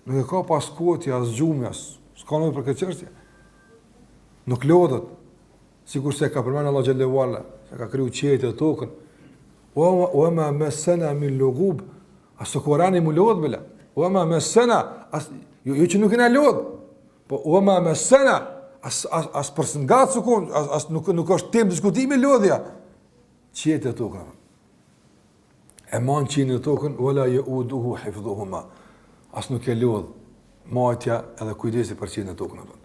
Nuk e kap as koti, as gjumi, as s'ka nevojë për këtë çështje. Nuk lodhet. Sikurse ka përmend Allahu xhelle ue ala, se ka kriju qiejt e tokën. Wa ma massana min lughub. As s'u rani mu lodh bela. Wa ma massana, as jo, jo që nuk jena lodh. Po wa ma massana, as as as për së s'u kon, as, as nuk nuk është temë diskutimi lodhja. Qiejt e tokën. E man qiejt e tokën, wala yauduhu hifdhuhuma. As nuk e lodh majtja edhe kujdesi për qiejt e tokën. Apo.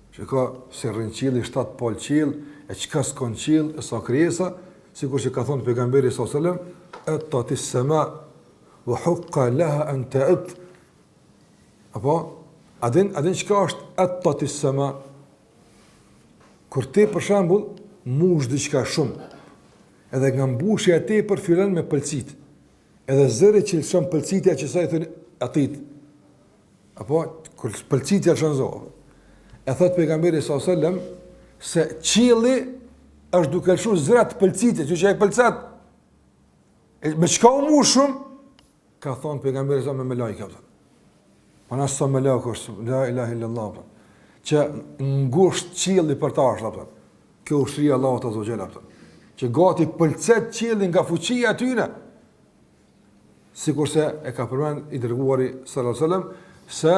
Që si rrin qielli, shtatë palë qiell, e çka s'ka n'qiell, e sa krijesa, sikur që ka thonë pejgamberi sallallahu alajhi wasallam, "Attatis sama wa hukka laha an ta'at." Apo a din a din çka është attatis sama? Kur ti për shembull mush diçka shumë, edhe nga mbushja e tepër fillon me pëlcit. Edhe zëri që lëshon pëlcitja që sa i thonë atit. Apo kur pëlcitja lëshon zë. E thot pejgamberi sallallahu alajhi wasallam se qielli është duke lëshu zëra të pëlcitjes, që që ai pëlcet. E me çka u mush shumë? Ka thonë pejgamberi sa me melajke, apo. Po na sa melajke është, la ilaha illallah, apo. Që ngusht qielli për ta është, apo. Kjo ushtria e Allahut azze ue xhel, apo. Që gati pëlcet qielli nga fuqia e tyre. Sikurse e ka përmend i dërguari sallallahu alajhi wasallam se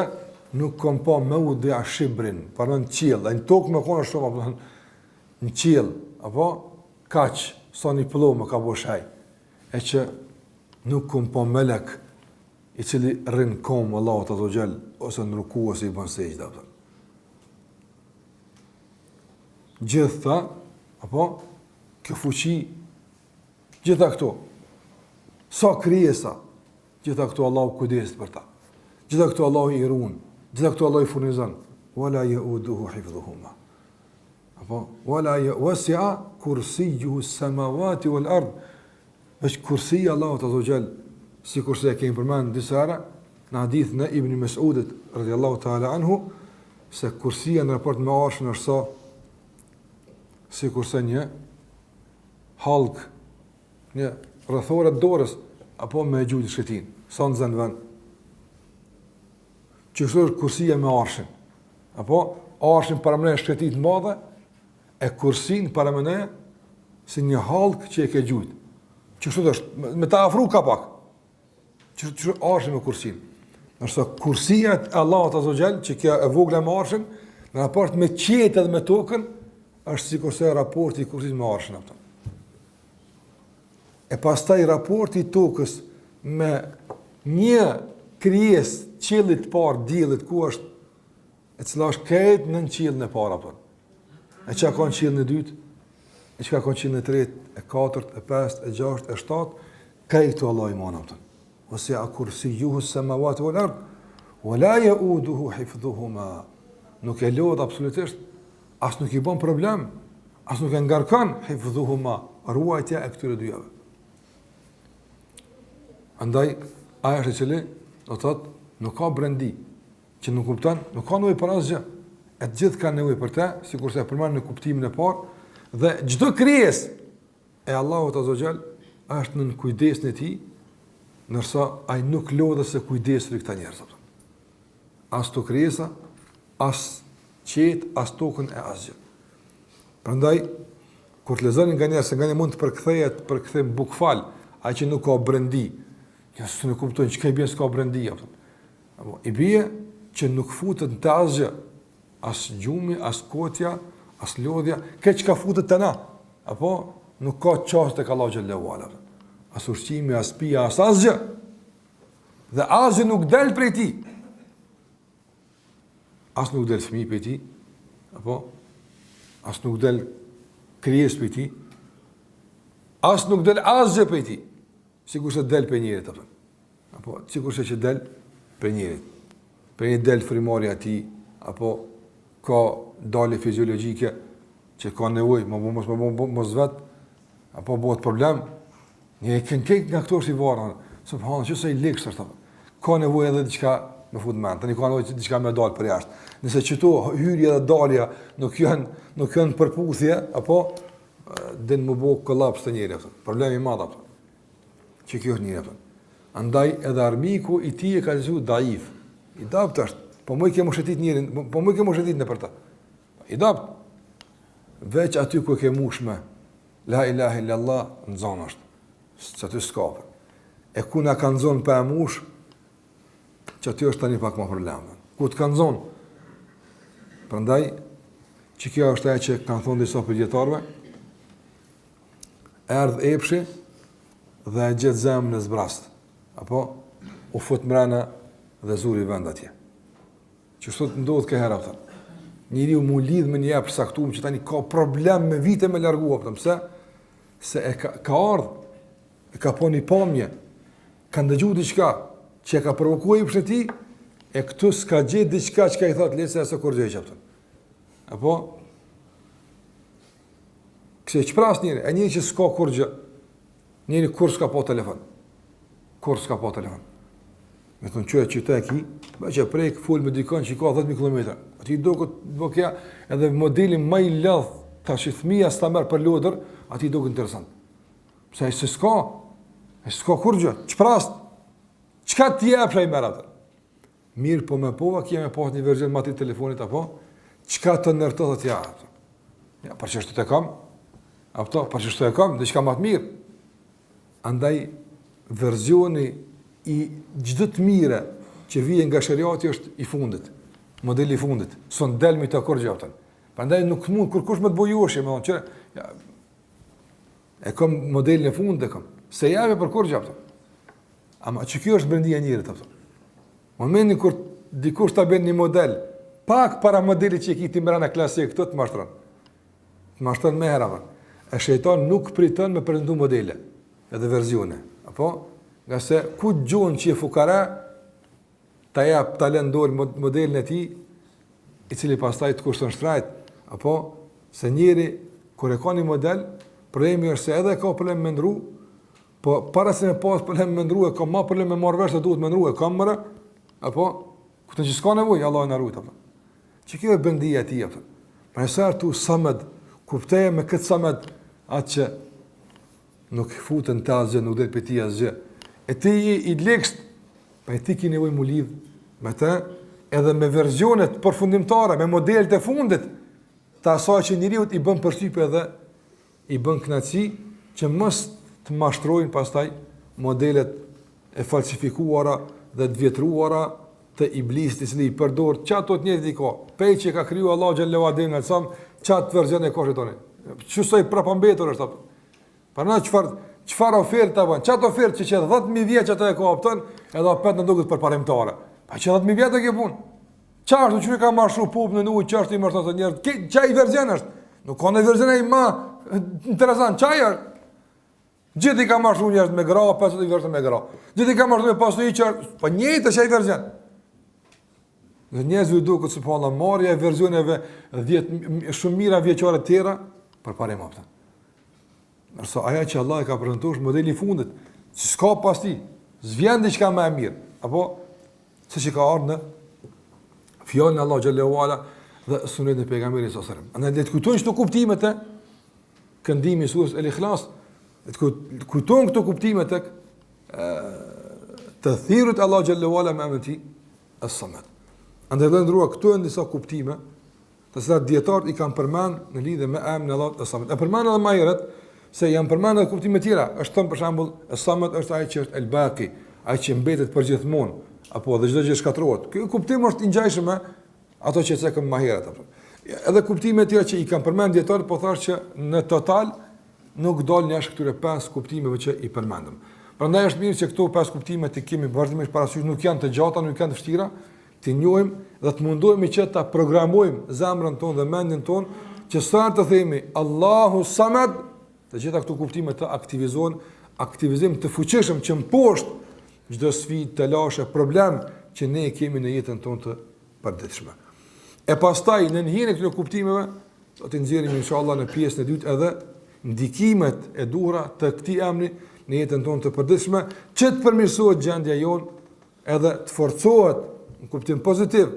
nuk kom pa meudia shibrin, pra në qiell, në tokë me konë shumë, apo në qiell, apo kaq sa një pëllëmbë ka bo shej e që nuk kom pa melek i cili rrin n'kom Allahut azze ue xhel ose në ruku ose i bën sexhde apo. Gjitha, apo kjo fuqi gjitha këto sa krijesa gjitha këto Allahu kujdeset për ta. Gjitha këto Allahu i ruan, gjitha këto Allahu i furnizon. Wala yauduhu hifdhuhuma. Apo, wala ya wasi'a kursiyuhu samawati wal ard. Veç kursia e Allahut azze ue xhel, sikurse e kemi përmend disa herë në hadithin e Ibn Mesudit radiallahu ta'ala anhu, se kursia në raport me arshin është sa sikurse një hallk, një rrethore të dorës, apo me e gjujt në shkretinë, sa në zënë vend. Qështu është kursia me arshin. Apo, arshin paramenoje shkretinë të madhe, e kursin paramenoje si një hallkë që e ke gjujt. Qështu është, me ta afru ka pak. Qështu është arshi me kursin. Ndërsa kursia e Allahut azze ue xhel, që kjo e vogla me arshin, në raport me qiejt edhe me tokën, është sikurse raporti i kursit me arshin. Apo. E pastaj raporti i tokës me një krijesë qiellit të parë, diellit, ku është, e cila është krejt nën qiellin e parë, apo. E çka ka në qiellin e dytë, e çka ka në qiellin e tretë, e katërt, e pestë, e gjashtë, e shtatë, krejt këto Allahu i man, apo. Wasi'a kursijuhu samawati wal ard, wa la yauduhu hifdhuhuma. Nuk e lodh absolutisht, as nuk i bën problem. As nuk e ngarkon hifdhuhuma ruajtja e këtyre dyjave. Andaj ai është i cili do të thotë nuk ka brendi që nuk kupton, nuk ka nevojë për asgjë. E të gjithë kanë nevojë për të, sikurse e përmendëm në kuptimin e parë, dhe çdo krijesë e Allahut Azza Jall është nën kujdesin e tij, ndërsa ai nuk lodhet së kujdesuri këta njerëz. As këto krijesa, as qiejt, as tokën e asgjë. Prandaj kur të lexoni nga njerëz se nganjëherë mund të përkthehet përkthim bukfal, ai që nuk ka brendi, ja s'e kuptojnë çka i bie s'ka brendi apo. Apo i bie që nuk futet në të asgjë, as gjumi, as kotja, as lodhja, këtë çka futet te na. Apo nuk ka qasje tek Allahu xhelle ue ala. As ushqimi, as pija, as asgjë. Dhe asgjë nuk del prej tij. As nuk del fëmijë prej tij, apo as nuk del krijesë prej tij. As nuk del asgjë prej tij, sikurse del prej njerit apo. Apo sikurse që del prej njerit. Prej njerit del frymëmarrja e tij, apo ka dalje fiziologjike që ka nevojë, më mos më mos vet, apo bëhet problem. Një e kënë nga këto është i varur. Subhanallahu, që sa i ligshtë është apo. Ka nevojë edhe diçka me fut mend, tani ka nevojë diçka me dal për jashtë. Nëse qëto hyrja dhe dalja nuk janë nuk janë përputhje, apo din me bo kolaps te njeri, apo. Problem i madh apo. Që kjo është njeri apo. Andaj edhe armiku i tij e ka cilësu daif. I dobët është. Po mujke me shëtit njerin, po mujke me shëtit nëpër ta. I dobët. Veç aty ku e ke mush me La ilahe illallah, nxon është. Se aty s'ka. E ku na ka nxon pa e mush, që aty është tani pak më problem. Ku të ka nxon? Prandaj, që kjo është ajo që kanë thonë disa prej dijetarëve, erdh epshi dhe e gjet zemrën e zbrazt. Apo, u fut mrena dhe zuri vend atje. Qështu të ndodh ka herë, apëton. Njeriu mu lidh me një epsh caktum që tani ka problem me vite me largu, apëton. Pse? Se e ka, ka ardhë, e ka po një pamje, ka ndëgju diçka që e ka provoku epshin e tij, e këtu s'ka gjetë diçka që ka i thotë, lese e së kur gjejë, apëton. Apo? Këse që pras njeri, e njeri që s'ka kurgjë, njeri kur s'ka po telefon. Kur s'ka po telefon. Me thonë që e që të e ki, me që prek fol me dikon që i ka 10.000 km. Atij i doket bokja edhe modeli ma i lodht, tash që fëmija s'ta merr për lodër, atij i doket interesant. Pse ai se s'ka, ai s'ka kurgjë, çprast, çka t'i jepsh ai merr atë? Mirë, po me po, a me pas një verzion ma të telefonit, apo? Çka të nërto të t'ja, apo? Ja, për qështu të kam, apo, për qështu e kam, diçka ma të mirë. Andaj, versioni i çdo të mire që vjen nga sheriati është i fundit, modeli i fundit, s'un del me të kurgjë, apëton. Prandaj nuk mund kurkush me të bo joshje, me thonë që ja, e kam modelin e fundit e kam. S'e jep për kurgjë, apëton. Ama që kjo është brendia e njerit, apëton. Momentin kur dikush ta bën një model, pak para modelit që e ki ti mrena klasik, këto të mashtron. Të mashtron me herë, apëton. E shejtani nuk priton me prezentu modele, edhe verzione. Apo? Ngase ku gjon që je fukara, ta jap ta lën dorë modelin e tij, i cili pastaj të kushton shtrajt. Apo? Se njeri, kur e ka një model, problemi është se edhe ka problem me ndru, po para se me pas problem me ndru, e ka ma problem me marrë vesh se duhet me ndru, e ka mërë, apo? Këtë që s'ka nevojë, Allahu na rujt, apo? Që kjo e brendia e tij, apo? Pra sa herë tu samed, kuptoje me këtë samed, atë që nuk futen të asgjë, nuk del prej tij asgjë. E ti je i ligshtë, pa e ti ki nevojë mu lidh me të, edhe me verzionet përfundimtare, me modelet e fundit, të asaj që njeriut i bën përshtypje edhe i bën kënaqësi që mos të mashtrojnë pastaj modelet e falsifikuara dhe të vjetruara të iblisit i cili i përdor qato të njëjtit i ka. Pej që ka kriju Allahu xhelle ue ala Ademin alejhi selam, qat verzion e ka shejtani. Qysh i prapambetur është apo. Pra çfarë çfarë ofertë ta bën? Qat ofertë që që 10000 vjet ato e ka opton, edhe apet na duket përparimtare. Pa që 10000 vjet e ke punë. Qashtu që ka mashtru popullin në ujë, qashtu i mashtron njerëz. Qaj verzion është. Nuk ka në verzion ai ma interesant, qaj është. Gjithë i ka mashtru njerëz me gra, pesë i vërtet me gra. Gjithë i ka mashtru me pasuri që po njëjtë është ai verzion. Dhe njerëzve u duket subhanallahu marrja e verzioneve 10 shumë mijëra vjeçare të tjera. Përparim apo. Ndërsa ajo që Allah e ka prezantuar është modeli i fundit, që s'ka pas tij, s'vjen diçka më e mirë, apo siç ka ardhur në fjalën e Allahut xhelle ue ala dhe sunetin e pejgamberit sallallahu alajhi wasallam. Andaj le të kujtojnë këto kuptime te këndimi i surës El-Ikhlas, le të kujtojnë këto kuptime tek të thirrurit Allahut xhelle ue ala me emrin e tij Es-Samed. Andaj të nderuar këto janë disa kuptime të cilat dijetarët i kanë përmend në lidhje me emrin e Allahut Es-Samed. E përmend edhe më herët se janë përmend edhe kuptime tjera. Është thënë për shembull Es-Samed është ai që është El Baqi, ai që mbetet përgjithmonë, apo dhe çdo gjë shkatërrohet. Ky kuptim është i ngjashëm me ato që cekëm më herët apo. Edhe kuptime tjera që i kanë përmend dijetarët, po thashë që në total nuk dalin jashtë këtyre pesë kuptimeve që i përmendëm. Prandaj është mirë që këto pesë kuptime t'i kemi vazhdimisht parasysh, nuk janë të gjata, nuk janë të vështira, t'i njohim dhe të mundohemi që ta programojmë zemrën tonë dhe mendjen tonë që sa herë të themi Allahu Samad, të gjitha këto kuptime të aktivizohen, aktivizim të fuqishëm që mposht çdo sfidë, telashe, problem që ne kemi në jetën tonë të përditshme. E pastaj në hijen e këtyre kuptimeve do t'i nxjerrim inshallah në pjesën e dytë edhe ndikimet e duhura të këtij emri në jetën tonë të përditshme, që të përmirësohet gjendja jonë edhe të forcohet në kuptim pozitiv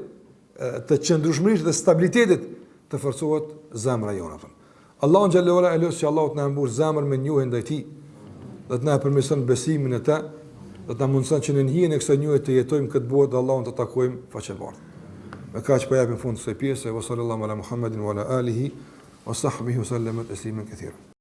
të qëndrueshmërisë dhe stabilitetit të forcohet zemra jonë apo. Allahun xhelle ue ala e lus që Allahu të na mbush zemrën me njohje ndaj tij dhe të na e përmirëson besimin në të dhe të na mundëson që në hijen e kësaj njohje të jetojmë këtë botë dhe Allahun ta takojmë faqebardhë. Me kaq po japim fund kësaj pjese, wa sallallahu ala Muhammedin wa ala alihi wa sahbihi wa sallam tasliman katira.